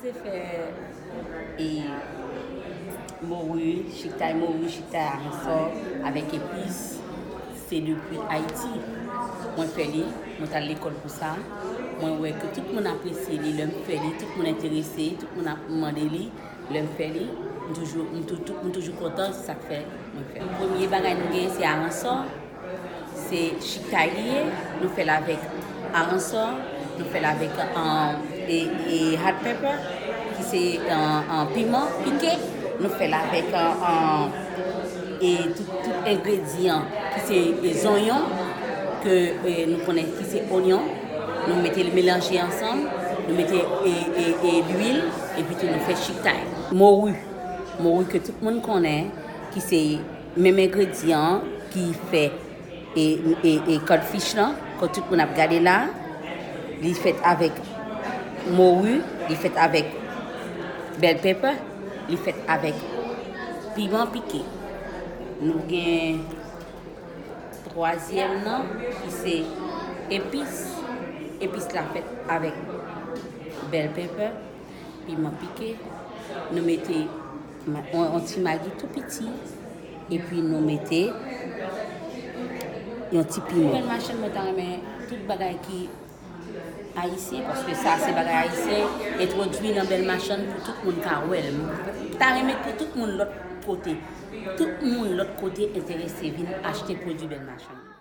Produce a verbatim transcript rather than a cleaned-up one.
Fè e mori, chiktay mori, chiktay aransò avèk epis, se depi Ayiti. Mwen fè li, mwen t al lekòl pou sa. Mwen wè ke tout moun apresye li lè m fè li, tout moun enterese, tout moun ap mande li lè m fè li. M toujou, m tou-, tou-, m toujou kontan, se sa k fè mwen fè. Premye bagay nou genyen se aransò. Se chiktay li ye, nou fè l avèk aransò, nou fè l avèk, um, e, e hot pepper, ki se, um, um, piman pike, nou fè l avèk, um, um, e tout, tout engredyan ki se, e, zonyon, ke, e, nou konnen ki se onyon, nou mete l melanje ansanm, nou mete, e, e, e lwil, epi tou nou fè chiktay. Mori, mori ke tout moun konnen, ki se menm engredyan ki fè e, e, e codfish lan, ke tout moun ap gade la, li fèt avèk mori, li fèt avèk bell pepper, li fèt avèk piman pike. Nou gen twazyèm nan, ki se epis. Epis la fèt avèk bell pepper, piman pike. Nou mete ma-, yon, yon ti magi tou piti. Epi nou mete yon ti piman. Bèl machann, mwen ta renmen tout bagay ki ayisyen, paske sa se bagay ayisyen, entwodui nan bèl machann pou tout moun ka wè l. Mwen ta renmen pou tout moun lòt kote, tout moun lòt kote enterese vin achte pwodui bèl machann.